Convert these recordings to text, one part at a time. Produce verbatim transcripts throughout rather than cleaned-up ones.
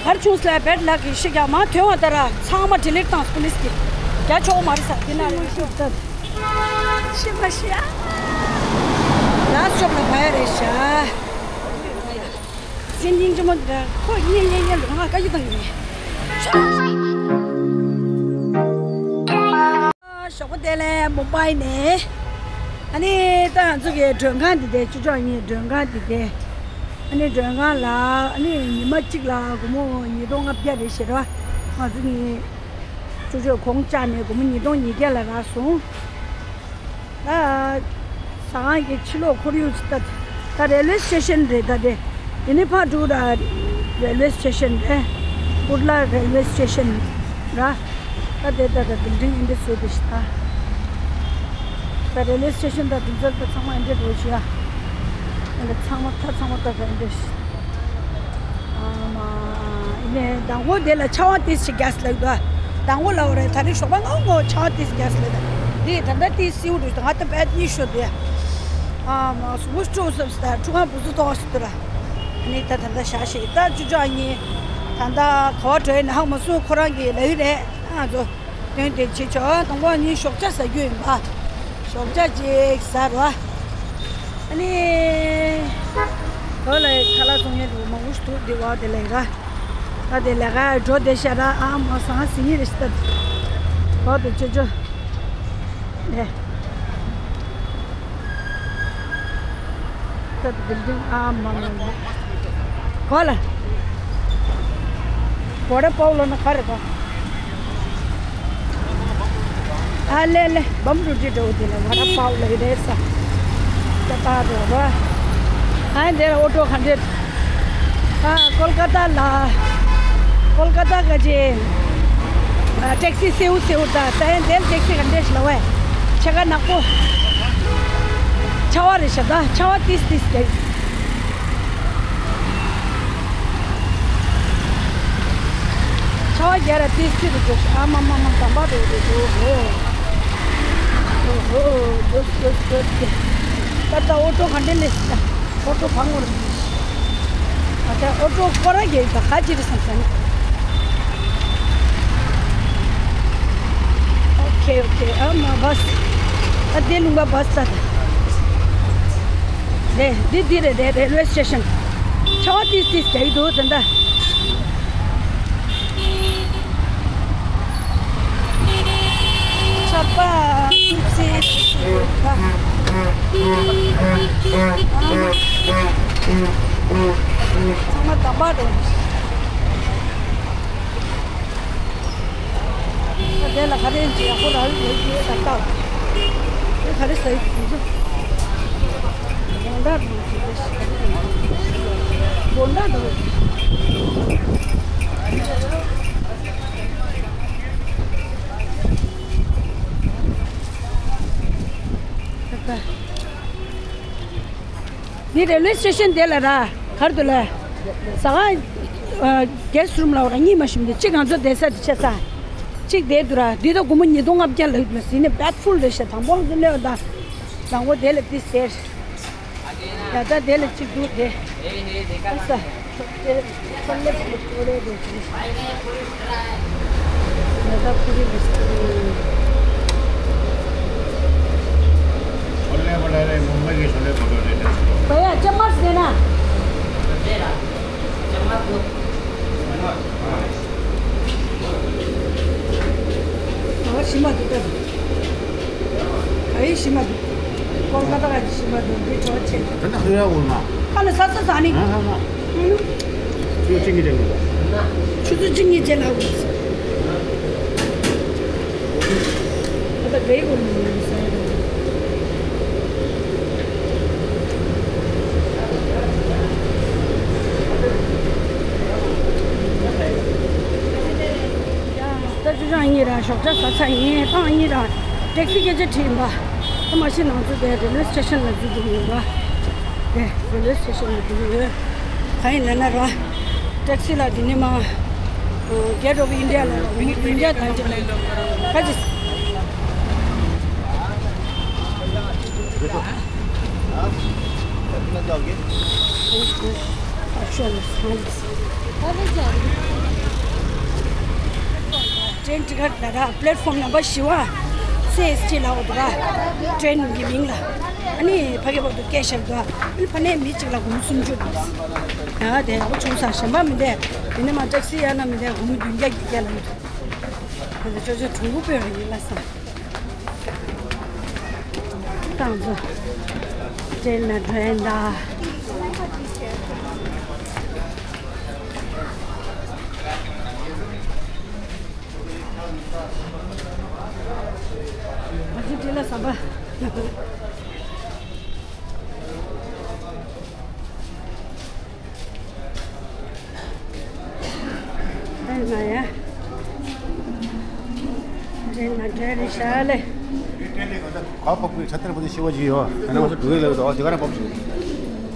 གར་བྱུང་སླེ་བེད་ལག་གི་ཤི་རྒྱག་མ་ཐོན་བ་ལྟར་ཚང་མ་ཌི་ལིཊ་བཏང་པུ་ལིས་ཀྱིས་རྒྱག་ཆོག་མ་རེད་ས་དེ་ན་རེད་ཤོག་ད། ཤི་མ་ཤི་ཡ། ལ་སོབ་ལ་བ་ཡ་རེད་ཤ། སེམས་སྙིང་རྗེ་མོ་འདྲ་ཁོ་ཉེ་ཉེ་ཉེ་ལུང་ང་བཀའ་ཡི་བཏང་ཡོད། ཞོགས་པ་བདེ་ལེགས་མུམ་བྷའི་ནས། ཨ་ནི་ད་ང་ཚོ་གི་མགྲོན་ཁང་འདི་དེ་ཅུ་ཅོག་གཉིས་མགྲོན་ཁང་འདི་དེ། ཨ་ནི་མགྲོན་ཁང་ལ་ཨ་ནི་ཉི་མ་གཅིག་ལ་སྒོར་མོ་ཉིས་སྟོང་ལྔ་བརྒྱ་རེད་ཞེས་ར། ང་ཚོ་གཉིས་ཅུ་ཅོག་གོང་བཅག་ནས་སྒོར་མོ་ཉིས་སྟོང་ཉིས་བརྒྱ་ལ་རག་སོང་། ད་ཟ་ཁང་གི་ཕྱི་ལོགས་ཁོར་ཡུག་ཅིག་ལྟ། ད་རེལ་ཝེ་སི་ཊེ་ཤན་རེད་ད་དེ། དེ་ནས་ཕར་འགྲོ་ད་རེལ་ཝེ་སི་ཊེ་ཤན་རེད། ཀུར་ལ་རེལ་ཝེ་སི་ཊེ་ཤན་ར། ད་དེ་ད་ད་བིལ་ཌིང་ཨིན་འདི་བཟོས་དེ་ཤི་ད། ད་རེལ་ཝེ་སི་ཊེ་ཤན་ད་དུམ་ཚར་ད་ཚང་མ་ཨིན་འདི་འགྲོ་ཤི་ཡ། ཨ་ད་ཚང་མ་ད་ཚང་མ་ད་ད་ཨིན་འདི་ཤི། ཨ་མ། ཨེ་ནས་མདང་དགོང་དེ་ལ་ཆར་པ་ཏིས་ཅིག་རྒྱག་སླེབས་འདུག་མདང་དགོང་ལ་འོ་རེད་ད་རེས་ཞོགས་པ་སྔ་པོ་ཆར་པ་ཏིས་རྒྱག་སླེབས་འདུག་འདི་ད་ལྟ་ཏིས་སེའུ་འདུག་ང་ད་བད་གཉིད་ཤོར་འདུག་ཨ་མ་སུ་མུ་སྤྲོ་སབ་སི་ད་ཁྲུ་ཁང་བུ་སུ་གཏོང་ཞིག་འདུག་ར། ཨ་ནི་ད་ད་ལྟ་ཞག་ཞིག་ད་ཅུ་ཅོག་གཉིས་ད་ལྟ་ག་བ་བྲོས་ནས་ཧ་མ་སུ་ཁོ་རང་གི་ལ་ཡུལ་རེད་ང་ཚོ། དོན་དེ་བྱེད་ཆོག་དང་པོ་ནི་ཞོགས་ཇ་ཟ་རྒྱུ་ཡིན་པ། ཞོགས་ཇ་ཅིག་ཟ་རོ། ཨ་ནི། དོ་ལ་ཁ་ལག་བཙོང་མཁན་འདུག་མང་པོ་ཞིག་འདུག་འདི་བ་དེ་ལ་ཡིན་ར། ད་དེ་ལས་ཀ་འགྲོ་བསྡད་ཤག་ར་ཨ་མ་སང་ཟིན་ཡིན་རེད་ཤི་ད། དོ་དེ་ཅོ་ཅོ། ཨེ། ད་བིལ་ཌིང་ཨ་མ་མ་མ། གོ་ལ། བ་ཌ་པའོ་ལབ་ན་ག་རེ་གོ། ཨ་ལེ་ལེ་བམ་རུ་ཏི་འགྲོ་དེ་ལ་བ་ཌ་པའོ་ལབ་རེད་ས། ད་ད་རོ་རོ། ཨ་འདི་ལ་ཨོ་ཊོ་ཧན་ཌེ་རེཌ། ཨ་ཀོལ་ཀ་ཏ་ལ། ཀོལ་ཀ་ཏ་ག་ཅེ། ཨ་ཊེག་སི་སེའུ་སེའུ་ད་ད་ཡན་དེལ་ཊེག་སི་ཧན་ཌེ་རེཌ་ལ་བས། ཆེ་ག་ནག་པོ། ཆར་པ་རེད་ཤག་ད་ཆར་པ་ཏིས་ཏིས་རྒྱག་ཆར་པ་རྒྱག་ར་ཏིས་ཏིས་རུ་འགྲོ་ཤག་ཨ་མ་མ་མ་དམ་པ་རེད་རེད་འགྲོ་ཧོ། ཧོ་ཧོ་ཇོས་ཇོས་ཇོས་ཀྱེ། ད་ད་ཨོ་ཊོ་ག་འདྲ་ལས་ཤག་ད་ཨོ་ཊོ་གང་བོར་འགྲོ་ཤག་ད་ད་ཨོ་ཊོ་སྐོར་ར་རྒྱག་ད་ག་ཅི་རེད་བསམ་ས་ནི། ཨོ་ཁེ་ཨོ་ཁེ་ཨ་མ་བྷ་སི། ཨ་དེ་ལུང་པ་བྷ་སི་ད་ད། རེད་འདི་འདི་རེད་རེད་རེལ་ཝེ་སི་ཊེ་ཤན། ཆར་པ་ཏིས་ཏིས་རྒྱག་གི་འདུག་ད་ད། ཆར་པ་ཏིས་ཏིས་རྒྱག་ཚང་མ་དམ་པ་རེད། དེ་ལ་ག་རེ་ཡིན་ཅི་ཡག་པོ་རག་ཡོད་ཀྱི་ས་ལྟ་བ། དེ་ག་རེ་ཟ་ཡི་དུས་ཚོད། སྒོ་འདྲ་འགྲོ་གི་རེད་ཤག་སྒོ་འདྲ་འགྲོ་གི། ད་ལྟ། འདི་རེལ་ཝེ་སི་ཊེ་ཤན་དེ་ལ་ར། གར་དུ་ལ། ཟ་ཁང་། གེ་སི་ཊི་རུམ་ལ་ར་གཉིས་མ་ཞུམ་དེ་གཅིག་ང་ཚོ་བསྡད་ས་དེ་ཆ་ས། གཅིག་བསྡད་དུ་ར་འདི་ད་སྒོར་མོ་ཉིས་སྟོང་ལྔ་བརྒྱ་ལ་ཡོད་ལ་ཟིན་ནས་བད་ཕུལ་རེད་ཤག་དང་པོ་ང་ཚོ་སླེབས་དང་། དང་པོ་དེ་ལ་ཏིས་ཟེར། ཡ་ད་དེ་ལ་གཅིག་འདུག་དེ། ཨ་ས། छोले भटूरे, मुंबई के छोले भटूरे। भैया, चम्मच देना। ཨ་ཤི་མ་འདུག་ད། ཨ་ཡེ་ཤི་མ་འདུག་ཀོལ་ཀ་ཏ་ག་ཤི་མ་འདུག་འདི་ཁྲོ་ཆེ། ད་ནི་ཧུ་ཡ་འོ་མ། ཁ་ལ་ས་ས་ཟ་ནི། ཨ་ཧ་ཧ། ཨུ། ཆུ་ཚོད་གཅིག་གཉིས་དེ་ལ། ཆུ་ཚོད་གཅིག་གཉིས་རྗེས་ལ་འོ། ད་ལྟ་གའི་འོ་མ་ཟ་ཡ་དང་། ད་ཅུ་ཅང་གཉིས་ར་ཞོགས་ཇ་ཟ་ཚར་ཡིན། ཏང་གཉིས་ར་ཊེག་སི་སྐད་ཆ་དྲིས་ཡིན་པ། ད་མ་གཞི་ནང་ཚུད་པའི་རེལ་ཝེ་སི་ཊེ་ཤན་ལ་འཛུལ་འགྲོ་གི་ཡོད་པ། དེ་རེལ་ཝེ་སི་ཊེ་ཤན་ལ་འགྲོ་གི་ཡོད། གང་ཡིན་ལབ་ན་ར། ཊེག་སི་ལ་དེ་ནས་མ། Gate of India ལ་ར། ཨིན་ཌི་ཡ་དང་ཅི་ལ་ག་ཅི། कितना जाओगे? अच्छा, अच्छा। ཊི་ཀེ་ཊི་ལ་ར་པི་ལེ་ཊི་ཕོམ་ནམ་བར་བཞི་བ་སི་ཨེས་ཊི་ལབ་འདུག་ར། ཊེན་གྱི་མིང་ལ། ཨ་ནི་ཕ་གི་བར་དུ་སྐད་བཤད་འདུག་ཨ་ནི་ཕ་ནས་མི་གཅིག་ལ་སྒོར་མོ་སུམ་ཅུ་འདུག་ཡ་དེ་ཡག་པོ་བྱུང་ས་གཞན་པ་མི་འདུག་དེ་ནས་མ་ཊེག་སི་ཡར་ན་མི་འདུག་སྒོར་མོ་བདུན་བརྒྱ་བརྒྱད་བརྒྱ་ལ་ཡོད་འདུག་དེ་ཚོ་ཅོ་ཅོ་གྲུང་པོ་སྤོས་རེད་ཡིན་ལ་ས། ཏང་ཚོ་ཊེན་ལ་འགྲོ་ཡིན་ད། ཨ་ཅེ་ཊེན་ལ་ཟམ་པ། ཨེ་མ་ཡ། ཊེན་ལ་འགྲོ་རེད་ཤག་ལེ། ཁ་པག་པའི་ཆ་ཐར་པ་དེ་ཤི་བ་ཇི་ཡོད། ཨ་ནི་ང་ཚོ་འགྲོ་གི་ལབ་འདུག་ཨ་དེ་ག་རང་བབས་སོང་།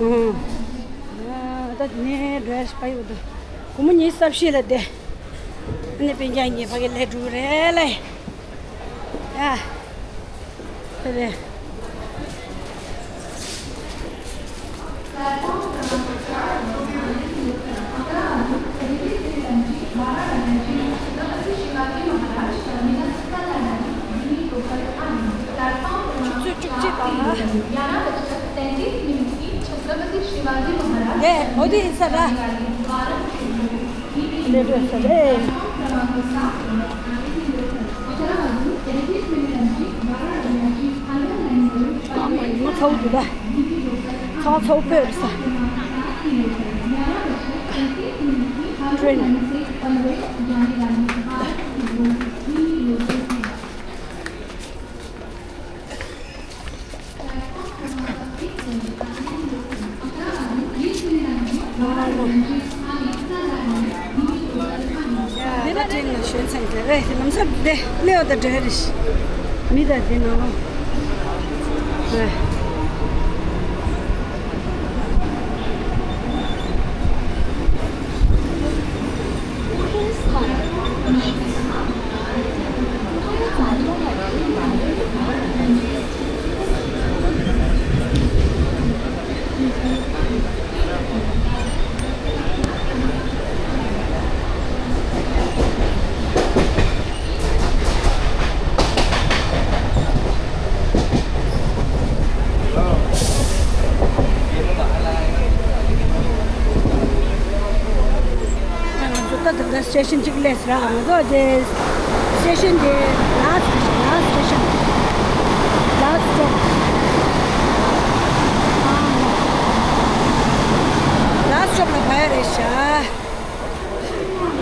ཨང་། ད་དེ་ནས་འགྲོ་ཡ་ཞིག་པ་ཡོད་འདུག་སྒོར་མོ་ཉི་ཤུ་རྩ་བཞི་ལ་བསྡད། ཨ་ནི་སྤུན་ཀྱག་གཉིས་ཕ་གི་སླེབས་འགྲོ་གི་རེད་ལེ། ཡ། དེ་རེད། ཆུ་ཚོད་བཅུ་གཅིག་དང་། ལས་འོ་དེ་ཡིན་ས་ར། ལས་འགྲོ་ས་རེད། ཨ་མ་ཉི་མ་ཚ་བོ་འདུག་ད། ཚ་བོ་ཚ་བོ་སྤོས་རེད་ས། ཊེན། ད་ཊེན་ལ་ཞོན་ཚར་རེད། ལམ་སང་འདི་གླེ་བ་དང་འདྲ་རེད། མི་དང་འདི་ནང་ལོགས། ང་ཚོ་ད་དེ་འདྲ་སི་ཊེ་ཤན་གཅིག་སླེབས་ར། ང་ཚོ་དེ་སི་ཊེ་ཤན་དེ་ལཱ་སི་ཊེ་ཤན། ལཱ་སི་ཊེ་ཤན། ལཱ་སི་ཊོབ། ལཱ་སི་ཊོབ་ལ་བ་ཡ་རེད་ཤག་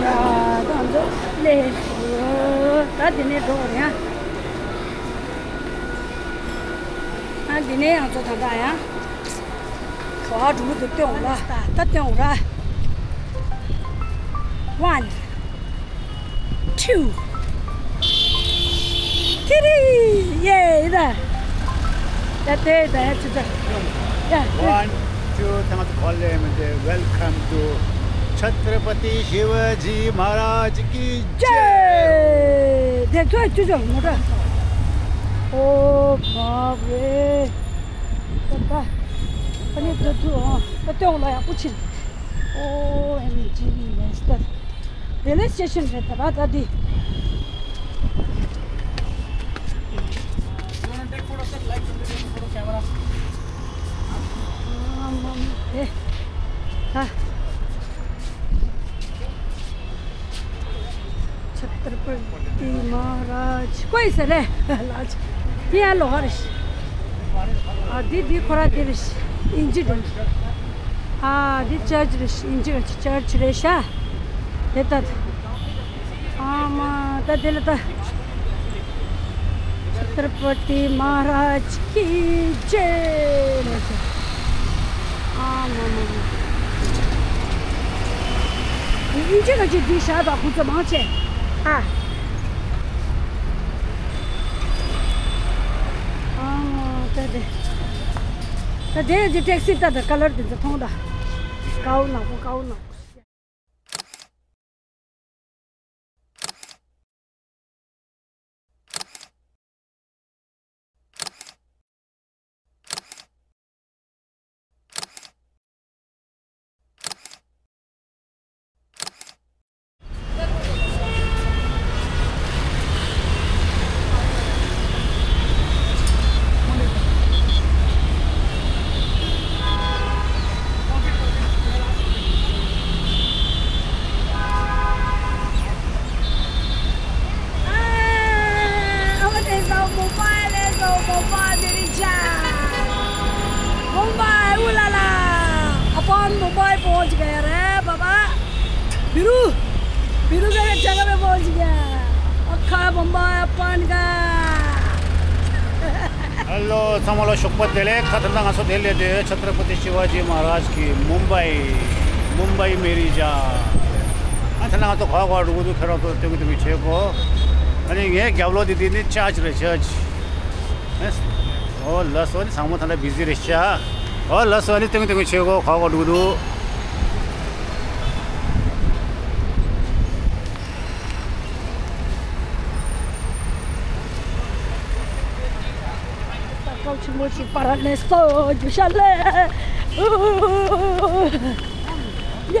ཡ་ད་ང་ཚོ་སླེབས་སོང་། ད་འདི་ནས་འགྲོ་དགོས་རེད་ཡ། ཨ་འདི་ནས་ང་ཚོ་ད་ལྟ་ཡ། གྲོ་བ་འགྲོ་གི་འདུག་སྟོན་འོང་ལ། ད་སྟོན་འོང་ར། One, two, three, ཡེ་ཡིན་ད། ཡ་དེ་ད་ཡ་ཅི་ད། ཡ་དེ། One, two, ཐང་ཚོ་ཁོ་ལེ་མི་དེ། Welcome to Chhatrapati Shivaji Maharaj ki jai. དེ་ཚོ་ཅི་ཅི་མོ་ད། ཨོ་བ་བེ། ད་ད། ཨ་ནི་ད་དུ་ཨ་ད་སྟོན་ལ་ཡག་པོ་ཕྱིན། ཨོ་ཨེམ་ཇི་ལེ་སི་ཊེ་ཤན། དེ་ལེ་སི་ཊེ་ཤན་རེད་ད་ར་ད་འདི། You wanna take photo, sir? Like somebody take photo, camera. ཨ་མ་མ་ཨེ། ད། ཆཏྲ་པ་ཏི་མ་ཧ་ར་ཇ། ཀོ་ཡི་ས་རེད། ལ་ཇ། དེ་ཡང་ལོ་ཧ་རེད། ཨ་འདི་འདི་ཁོ་ར་འདི་རེད། ཨིན་ཇི་རེད། ཨ་འདི་ཅར་ཇི་རེད། ཨིན་ཇི་རེད། ཅར་ཇི་རེད་ཤག་དེ་ལྟ། ཨ་མ་ད་དེ་ལ་ད། ཆཏྲ་པ་ཏི་མ་ཧ་ར་ཇ་ཀི་ཇེ་ལ་ཇ། ཨ་མ་མ་མ། ཨིན་ཇི་ག་ཅིག་འདི་བཞག་དང་ཁོ་ཚོ་མང་ཆེ། ཨ། ཨ་མ་ད་དེ། ད་དེ་ཇི་ཊེག་སི་ད་ད་ཀ་ལར་དེ་ཚོ་མཐོང་ད། ཀའོ་ནག་པོ་ཀའོ་ནག་པོ། ཕི་རུ་ག་རེ་ཆ་ག་རེ་བོ་ཞིག་ཡ། ཨ་ཁ་བོ་མ་པན་ག། ཧེ་ལོ། ཚང་མ་ལ་ཞོགས་པ་བདེ་ལེགས། ཁ་ཐར་ད་ང་ཚོ་དེ་ལས་དེ་ཆ་ཏྲ་པ་ཏི་ཤི་ཝ་ཇི་མ་ཧ་རཱཇ་གི་མུམ་བྷའི། མུམ་བྷའི་མེ་རི་ཇ། ཨ་ཐ་ན་ང་ཚོ་ག་ག་འགྲོ་གི་འདུག་ཁྱེད་རང་ཚོ་སྟོན་གི་འདུག་གི་བྱེད་གོ། ཨ་ནི་ངའི་རྒྱབ་ལོགས་དེ་དེ་ནི་ཅར་ཅི་རེད། ཅར་ཅི། ཨོ་ལགས་སོ། ཨ་ནི་ཚང་མ་ད་ལྟ་བི་ཟི་རེད་ཤག་ཨོ་ལགས་སོ། ཨ་ནི་སྟོན་གི་སྟོན་གི་བྱེད་གོ། ག་ག་འགྲོ་གི་འདུག་ས་ཁོག་ཆེན་པོ་ཞིག་བར་ནས་སོ་རྒྱུ་ཤ་ལེ། ཡ།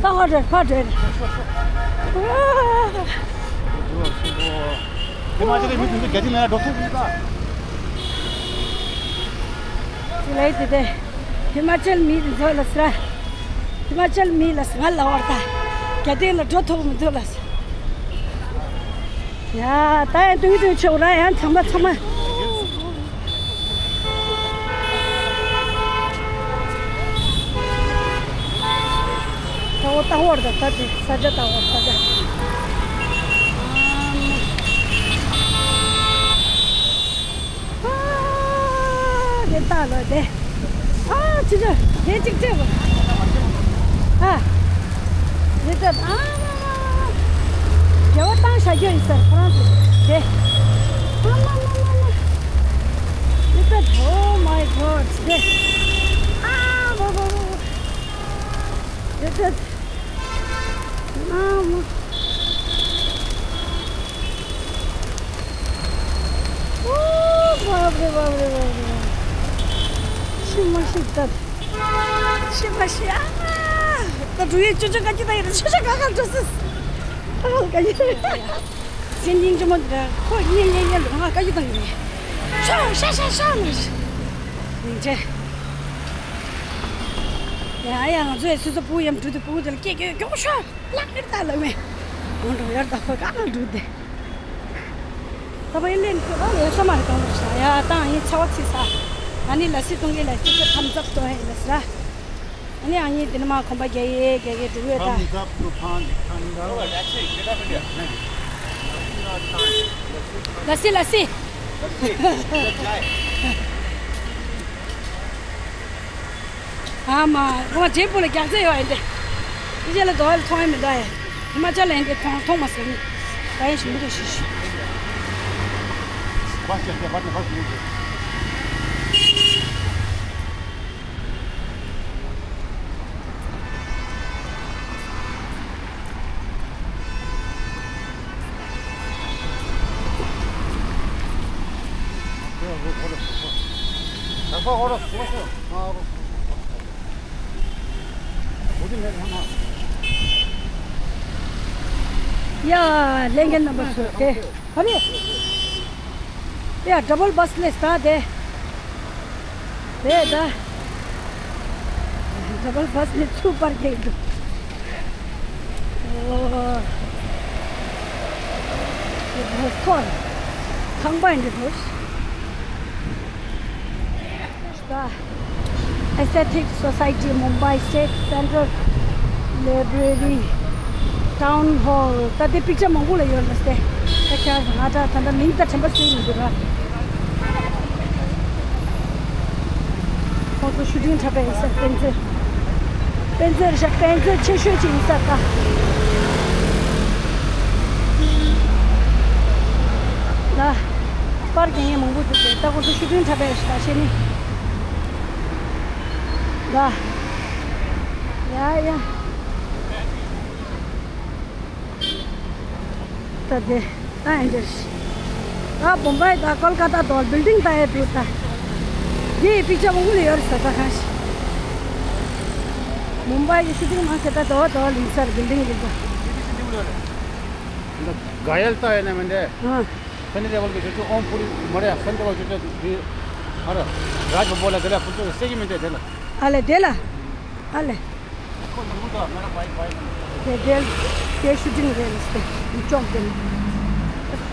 ད་ཧ་རེ་ཕ་རེ། དེ་མ་ཅིག་གི་མི་དེ་ཚོ་རྒྱ་ཆེ་ན་འགྲོ་ཐུབ་ཀྱི་ད། དེ་ལས་དེ་དེ། ཧི་མ་ཅལ་མི་དེ་ཚོ་ལ་ཟེར། ཧི་མ་ཅལ་མི་ལ་ཟེར་ང་ལ་བར་ད། རྒྱ་སྡེ་ལ་འགྲོ་ཐུབ་མི་འདུག་ལ་ཟེར། ཡ། ད་ཡང་དུང་དུང་ཆོག་ར་ཡང་ཚང་མ་ཚང་མ། ད་འོ་ལྟ་བར་ད་ད་དེ་ས་ཆ་ལྟ་བར་ས་ཆ། ཨ་དེ་ལྟ་ལོ་དེ། ཨ་ཅི་ཅི་དེ་ཅིག་ཅིག་ཨ་དེ་ལྟ། ཨ་མ་མ་མ། རྒྱལ་བ་བཏང་བཞག་རྒྱུ་ཡིན་ཟེར་ཁོ་རང་ཚོ་དེ། ཨ་མ་མ་མ་མ། དེ་ལྟ། Oh my God དེ། ཨ་མ་མ་མ་མ། དེ་ལྟ། ཨ་མ། ཨོ། བབ་རེ་བབ་རེ་བབ་རེ། ཤི་མ་ཤི་ད། ཤི་མ་ཤི། ཨ། ད་འགྲོ་ཡི་ཅོ་ཅོ་ག་གི་ད་ཡི་ད་ཅོ་ཅོ་ག་ག་འགྲོ་སི། ཨ་ག་གི། སེམས་ཅན་ཅི་མོ་འདི་ར་ཁོ་ཉེ་ཉེ་ཉེ་ལོ་ང་ག་གི་ད་ཡི། ཤ་ཤ་ཤ་ཤ་མ་ཤི། ཡིན་ཅེ། ཡ་ཡ། ང་ཚོས་སོ་སོ་སྤུ་གུ་ཡམ་འགྲོ་དུས་སྤུ་གུ་དེ་ལ་སྐད་སྐད་མགྱོགས་ཤོག་ལག་ཁེར་ད་ལ་མེ། ང་འགྲོ་ཡར་ད་ཁོ་ག་ལ་འགྲོ་དེ། ད་བའི་ལན་ཁོ་རང་ཡོད་ས་མ་རེད། གང་རུ་ཤ་ཡ་ཏང་ཡིན་ཚ་བ་ཚིག་ས། ཨ་ནི་ལ་སི་གཏོང་གི་ལ་ཅི་ཅི་ཐམ་ཙབ་གཏོང་ཧེ་ལ་ས། ཨ་ནི་ཨ་ནི་དེ་ནི་མ་ཁོམ་པ་རྒྱ་ཡེ་རྒྱ་ཡེ་འགྲོ་ཡོད་ད། ཐམ་ཙབ་ཏུ་ཐང་ཐང་། ལ་སི་ལ་སི། ཨ་མ། ཁོང་བྲེ་པོ་ལ་རྒྱག་རྩེ་ཡོད་ཨེ་འདི། ཨི་ཅེ་ལ་དོ་ལ་མཐོང་ཡ་མི་འདུག་ཨེ། ཧི་མ་ཅལ་ལ་ཨེ་འདི་མཐོང་མཐོང་མ་སོང་ནི། ད་ཡིན་ཞིམ་པོ་ཞིག་ཞུ། ཡ། ལྷན་རྒྱས་རྣམ་པ་ཚོ་དེ། ཨ་རེ། ཡ། ཌ་བལ་བྷ་སི་ལས་ད་དེ། དེ་ད། ཌ་བལ་བྷ་སི་ནས་ཚུར་པར་སྐྱེལ་འདུག་ཨོ། ཁང་པ་འདི་འདུག་ད། Aesthetic Society Mumbai State Central Library Town Hall ད་དེ་པིག་ཅར་མང་པོ་ལ་ཡོད་ལ་སྟེ། ད་ཁྱེད་ང་ད་ད་ད་མིང་ད་དྲན་པ་སུ་ཡིན་འདུག་ར། ཁོང་ཚོ་ཤུ་ཊིང་འཁྲབ་པའི་ཡིན་ས། དཔེ་མཛོད། དཔེ་མཛོད་རེད་ཤག་དཔེ་མཛོད་ཆེ་ཤོས་ཅིག་ཡིན་ས་ད། ད། པར་རྒྱག་མཁན་མང་པོ་འདུག་སྟེ། ད་ཁོང་ཚོ་ཤུ་ཊིང་འཁྲབ་པའི་ཡིན་ཤག་ད་ཤེས་ནི། ལ། ཡ་ཡ། ད་དེ། ད་ཨེ་འདྲ་ཞིག་ད་བོམ་བྷའི་ད་ཀོལ་ཀ་ཏ་དོ་བིལ་ཌིང་ད་ཡ་འདུག་ད། དེ་པིག་ཅར་མང་པོ་ལ་ཡོད་རེད་ས་ད་གང་ཞིག་བོམ་བྷའི་གི་ཤུ་ཊིང་མང་ཆེ་ད་དོ་དོ་ལིང་སར་བིལ་ཌིང་གི་ད། ག་ཡལ་ད་ཡ་ན་མེ་འདྲ། ཨ། སན་ཌི་ཏེ་བལ་གྱི་ཆུ་ཆུ་ཨོམ་ཕུ་རི་མ་རེད། སན་ཌི་ཏེ་བལ་ཆུ་ཆུ་དེ་ཨ་ར་རཱཇ་བྷ་བོན་ལ་དེ་ལ་ཕུ་ཆུ་སེ་གི་མི་འདྲ་དེ་ལ། ཨ་ལེ་དེ་ལ། ཨ་ལེ། ཁོ་ཉུང་དུ་མ་ར་བའི་བའི་དེ་དེ་དེ་ཤུ་ཊིང་རེད་ལ་སྟེ་ཡུལ་ལྕོག་དེ་ལ།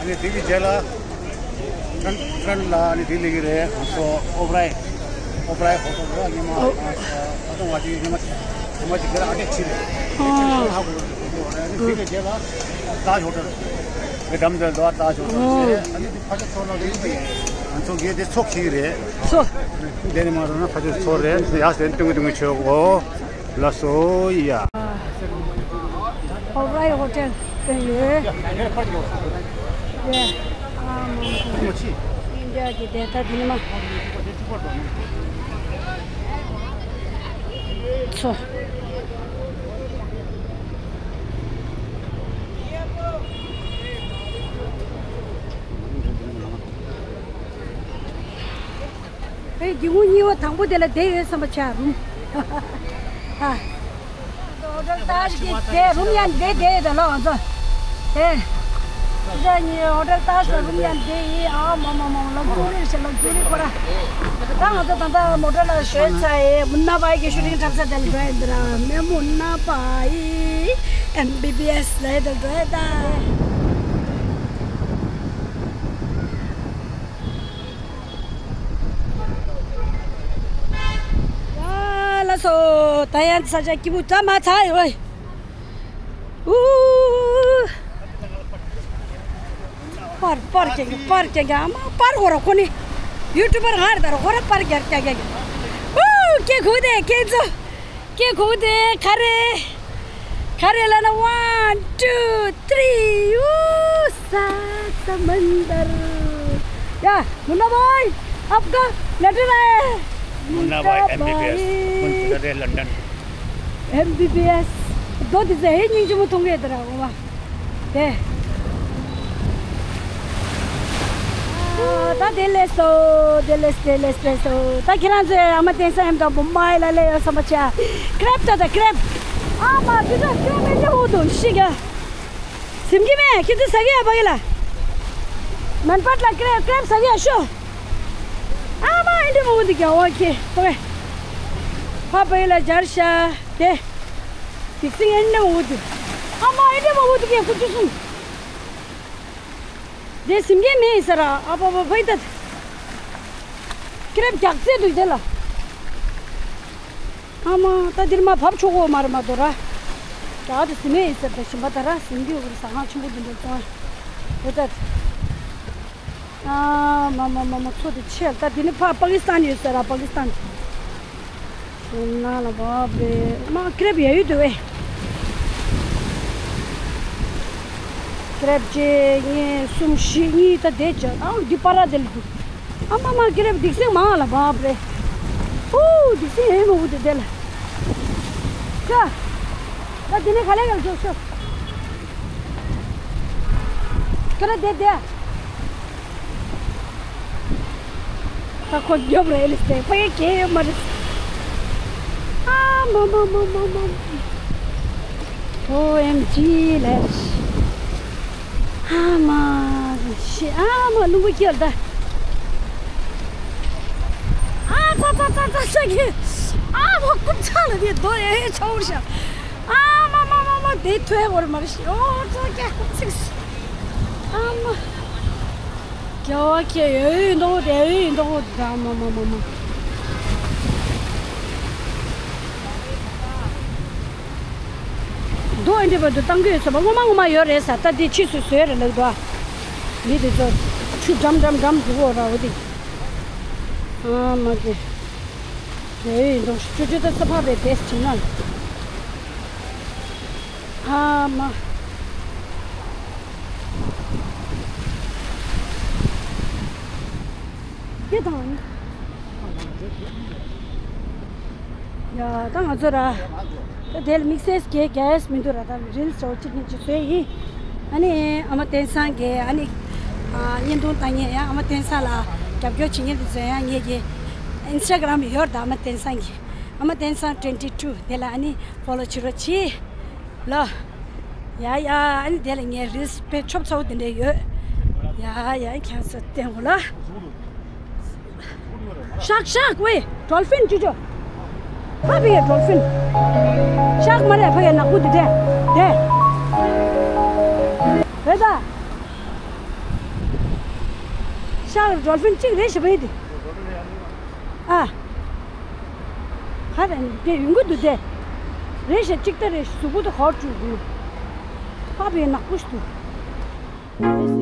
ཨ་ནི་དེ་གི་རྗེས་ལ་ཕྲན་ཕྲན་ལ་ཨ་ནི་དེ་ལས་ཀྱི་རེད། ང་ཚོ་ཨོ་བྷ་རའི་ཨོ་བྷ་རའི་ཧོ་ཊེལ་རེད། ཉི་མ་ཨོ་ཨ་ཨ་ཏོ་ང་ཅིག་ཉི་མ་ཉི་མ་ཅིག་གི་ར་ཨ་ཏེ་ཆི་རེད། ཨ་ཧ་གོ་རེད། ཨ་ནི་དེ་གི་རྗེས་ལ་ཏཱཇ་ཧོ་ཊེལ་རེད། འགྲམ་དུ་འདུག་ཏཱཇ་ཧོ་ཊེལ་རེད། ཨ་ནི་དེ་ཕ་ཆ་ཚོ་ལ་རེད། ང་ཚོ་གི་དེ་ཚོ་ཁྱི་རེད། ཚོ། དེ་ནི་མ་རུང་ན་ཕ་ཆ་ཚོ་རེད། ཡ་སེ་ཏུང་ཏུང་ཆོག་གོ། ལགས་སོ་ཡ། ཨོ་བྷ་རའི་ཧོ་ཊེལ་དེ་ཡོད། ཡེ། ཨ་མ་མ། ཨིན་ཌི་ཡ་གི་དེ་ད་དེ་ནི་མ། ཚོ། ཨེ། སྒེའུ་ཁུང་གཉིས་པ་དང་པོ་དེ་ལ་བསྡད་ཡོད་བསམ་པ་བྱ་རུང་། ཨ། ཧོ་ཊེལ་ཏཱཇ་གི་དེ་རུམ་ཡང་བསྡད་བསྡད་ཡོད་ད་ལོ་ང་ཚོ། ཨེ། ཅི་ཞག་གཉིས་ཧོ་ཊེལ་ཏཱཇ་ལ་རུམ་ཡང་བསྡད་ཡིན། ཨ་མ་མ་མ། ལག་ཟུར་རེད་ཤག་ལག་ཟུར་རེད་ཁོ་ར། ད་ང་ཚོ་ད་ལྟ་མོ་ཊ་ལ་ཞོན་ཚར་ཡིན། མུ་ན་བྷའི་གི་ཤུ་ཊིང་འཁྲབ་ས་དེ་ལ་འགྲོ་ཡིན་འདི་ར། མེ་མུ་ན་བྷའི་ཨེམ་བི་བི་ཨེས་ལ་དེ་ལ་འགྲོ་ཡིན་ད། ཡ་ལགས་སོ། ད་ཡང་ས་ཆ་སྐྱིད་པོ་ད་མ་ཚ་ཡོད། ཨུ། པར་པར་རྒྱག་གི་པར་རྒྱག་གི་ཨ་མ་པར་ཧོ་ར་ཁོ་ནི་ཡུ་ཊུབ་པར་ང་རེད་ད་ར་ཧོ་ར་པར་རྒྱག་རྒྱག་རྒྱག་གི། ཨུ། སྐད་གོ་དེ་ཁྱེད་ཚོ། སྐད་གོ་དེ་ག་རེ། ག་རེ་ལབ་ན། One, two, three. ཨུ། ས་ས་མན་དར། ཡ། मुन्ना भाई, आपका लेटर आया है। मुन्ना भाई एमबीबीएस। मुन्ना भाई। London. MBBS. दो दिन से ही न्यूज़ में तुम ये तरह हुआ। དེ། ཨ། ད་དེ་ལས་སོ། དེ་ལས་དེ་ལས་དེ་སོ། ད་ཁྱེད་རང་ཚོས་ཨ་མ་བསྟན་ས་ཡམ་དང་བུ་མ་ཡི་ལ་ལས་ཡོད་བསམ་པ་བྱ། ཀྲེབ་ད་ད་ཀྲེབ། ཨ་མ་དེ་ད་ཀྲེབ་མེད་དེ་འུ་དུ་ཤི་ག་སིམ་གི་མེད་ཁྱེད་ཚོ་ཟ་གི་ཡ་བ་གི་ལ། མན་པད་ལ་ཀྲེབ་ཀྲེབ་ཟ་གི་ཡ་ཤོ། ཨ་མ་ཨིན་དྲི་མ་འུ་དུ་ག་བ་ཁྱེད་ཏོ་གེ། ཕ་བ་གི་ལ་སྦྱར་ཤ་དེ། དིག་སིང་ཨེ་འདྲ་འུ་དུ། ཨ་མ་ཨེ་འདྲ་མ་འུ་དུ་ཀེ་ཀུ་ཅུ་སུམ། དེ་སིམ་གེ་མེ་ཡིན་ས་ར། ཨ་པ་པ་ཕའི་ཏ། ཀི་རེབ་རྒྱག་རྩེ་འདུག་དེ་ལ། ཨ་མ་ད་འདིར་མ་བབས་ཆོག་གོ་མ་ར་མ་དོ་ར། རྒྱག་དེ་སིམ་མེ་ཡིན་ས་ར། ད་ཞིམ་པ་ད་ར་སིམ་གེ་འུ་ར་ཟ་ཁང་ཆེན་པོ་འདི་འདྲ་བཙོང་། འུ་ད། ཨ་མ་མ་མ་མ། མཚོ་དེ་ཆེ། ད་དེ་ནི་ཕ་པ་ཀི་སི་ཐན་ཡོད་ས་ར། པ་ཀི་སི་ཐན། ཁྱོད་ན་ལ་བབ་རེད། མ་ཀི་རེབ་ཡ་ཡོད་དུ་བས། ཀི་རེབ་གཅིག་གཉིས་གསུམ་བཞི། གཉིས་ད་དེ་བྱ། ཨ་འདི་པ་ར་དེ་ལ་འདུག་ཨ་མ་མ། ཀི་རེབ་སྡིག་སྲིན་མང་ལ་བབ་རེད། ཧུ། སྡིག་སྲིན་ཡོད་མ་འུ་དེ་དེ་ལ། ཀ། ད་དེ་ནི་ག་ལེ་ག་ལེ་འཇོག་ཤོག་ཀ་ར་དེ་དེ། ད་ཁོ་རྒྱབ་རེད་ལེ་སྟེ། ཕ་གི་གེ་ཡོད་མ་རེད། ཨ་མ་མ་མ་མ་མ། ཨོ་ཨེམ་ཇི་ལེ། ཨ་མ་ཤི། ཨ་མ་རླུང་བུ་ཁྱེར་ད། ཨ་ཙ་ཙ་ཙ་ཙ་ཙ་གི། ཨ་མ་རྐུབ་ཚ་ལ་དེ་རྡོ་ཨེ་ཆའོ་ར་ཤ། ཨ་མ་མ་མ་མ། དེ་ཐོས་འོར་མར་ཤི། ཨོ་ཙོ་ཀྱ་ཚིགས། ཨ་མ། རྒྱལ་བ་ཁྱེད་ཡོད་ཡོད་འདོག་དེ་ཡོད་ཡོད་འདོག་དེ། ཨ་མ་མ་མ་མ། རྡོ་ཨེ་འདྲ་བར་དུ་བཏང་གི་ཡོད་ས་པ་སྔོན་མ་སྔོན་མ་ཡོད་རེད་ས། ད་དེ་ཕྱིས་སུ་བཟོས་རེད་ལབ་འདུག་ཨ། མི་དེ་ཚོ་ཆུ་འགྲམ་འགྲམ་འགྲམ་འདུག་འོ་ར། འོ་དེ། ཨ་མ་དེ། དེ་ཡིན་དང་ཅོ་ཅོ་ད་ས་ཕག་པའི་བེས་བྱིན་ན། ཨ་མ། དེ་དང་། ཡ་ད་ང་ཚོ་ར། ད་དེ་ལ་དམིགས་བསལ་གྱི་གེ་སི་མི་འདུག་ར། ད་རིལ་སི་ཅོ་གཅིག་གཉིས་ཅིག་བཟོས་ཡིན། ཨ་ནི་ཨ་མ་བསྟན་སངས་ཀྱི་ཨ་ནི། ཨ་བརྙན་ཐུང་བཏང་མཁན་ཡང་ཨ་མ་བསྟན་སངས་ལ་རྒྱབ་སྐྱོར་བྱེད་མཁན་དེ་ཚོ་ཡང་ངེད་ཀྱི་ཨིན་སི་ཊ་གྷི་རམ་ཡོད་རེད། ད་ཨ་མ་བསྟན་སངས་ཀྱི། ཨ་མ་བསྟན་སངས་ཊུ་ཝེན་ཊི་ཊུ། དེ་ལ་ཨ་ནི་ཕོ་ལོ་བྱེད་རོགས་གྱིས། ལོ། ཡ་ཡ། ཨ་ནི་དེ་ལ་ངའི་རིལ་སི་དཔེ་ཆོབ་ཚ་བོ་དེ་འདྲ་ཡོད། ཡ་ཡ། ཁྱེད་ཚོ་བསྟན་དགོས་ལ། ཤག་ཤག་ཝེ། ཌོལ་ཕིན་ཅི་ཅོ། ཕ་བི་ཡ་ཌོལ་ཕིན། ཤག་མ་རེད། ཕ་གི་ནག་པོ་དེ་དེ་དེ། རེད་ད། ཤག་ཌོལ་ཕིན་གཅིག་རེད་ཞེས་པ་ཡིན་དེ། ཨ། ཧ་ར་དེ་ཡོང་གི་འདུག་དེ། རེད་ཤག་གཅིག་ལྟ་རེད། གཟུགས་པོ་དེ་ག་བར་བཅུག་དགོས། ཕ་བི་ཡ་ནག་པོ་ཞིག་འདུག